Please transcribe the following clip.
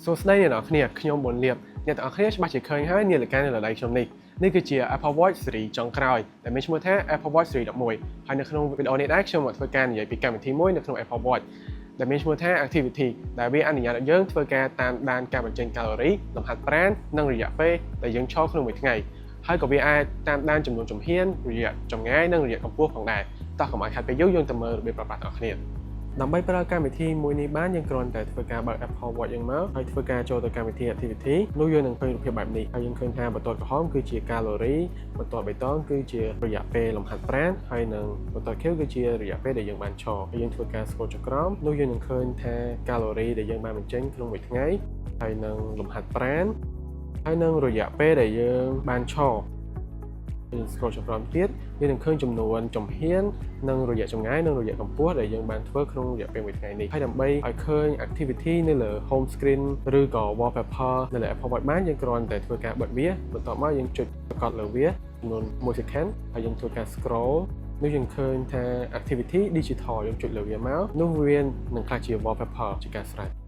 សួស្តីអ្នកនរគ្នាខ្ញុំប៊ុនលៀបអ្នកទាំងអស់គ្នាច្បាស់ជាឃើញហើយនាឡិកានៅលើដៃខ្ញុំនេះនេះគឺជា Apple Watch Series ចុងក្រោយដែលមានឈ្មោះថា Apple Watch Series 11ហើយនៅក្នុងវីដេអូនេះដែរខ្ញុំមកធ្វើការនិយាយពីកម្មវិធីមួយនៅក្នុង Apple Watch ដែលមានឈ្មោះថា Activity ដែលវាអនុញ្ញាតឲ្យយើងធ្វើការតាមដានការបញ្ចេញកាឡូរីលំហាត់ប្រាណនិងរយៈពេលដែលយើងឈរក្នុងមួយថ្ងៃហើយក៏វាអាចតាមដានចំនួនជំហានរយៈចម្ងាយនិងរយៈកម្ពស់ផងដែរតោះកុំឲ្យខាតពេលយូរយើងទៅមើលរបៀបប្រើប្រាស់ទាំងអស់គ្នាដើម្បីប្រើកម្មវិធីមួយនេះបានយើងគ្រាន់តែធ្វើការបើក Apple Watch យើងមកហើយធ្វើការចូលទៅកម្មវិធី Activity នោះយើងនឹងឃើញរូបភាពបែបនេះហើយយើងឃើញថាបន្ទាត់ក្រហមគឺជាកាឡូរីបន្ទាត់បៃតងគឺជារយៈពេលលំហាត់ប្រាណហើយនិងបន្ទាត់ខៀវគឺជារយៈពេលដែលយើងបានឈរហើយយើងធ្វើការ scroll ចុះក្រោមនោះយើងនឹងឃើញថាកាឡូរីដែលយើងបានបញ្ចេញក្នុងមួយថ្ងៃហើយនិងលំហាត់ប្រាណហើយនិងរយៈពេលដែលយើងបានឈរយើង scroll ចុះក្រោមទៀតយើងនឹងឃើញចំនួនជំហាននិងរយៈចម្ងាយនិងរយៈកម្ពស់ដែលយើងបានធ្វើក្នុងរយៈពេលមួយថ្ងៃនេះហើយដើម្បីឲ្យឃើញ activity នៅលើ home screen ឬក៏ wallpaper នៅលើ Apple Watch បានយើងគ្រាន់តែធ្វើការបិទវាបន្ទាប់មកយើងចុចសង្កត់លើវាចំនួន1 second ហើយយើងធ្វើការ scroll នោះយើងឃើញថា activity digital យើងចុចលើវាមកនោះវានឹងក្លាយជា wallpaper ជាការស្រេច។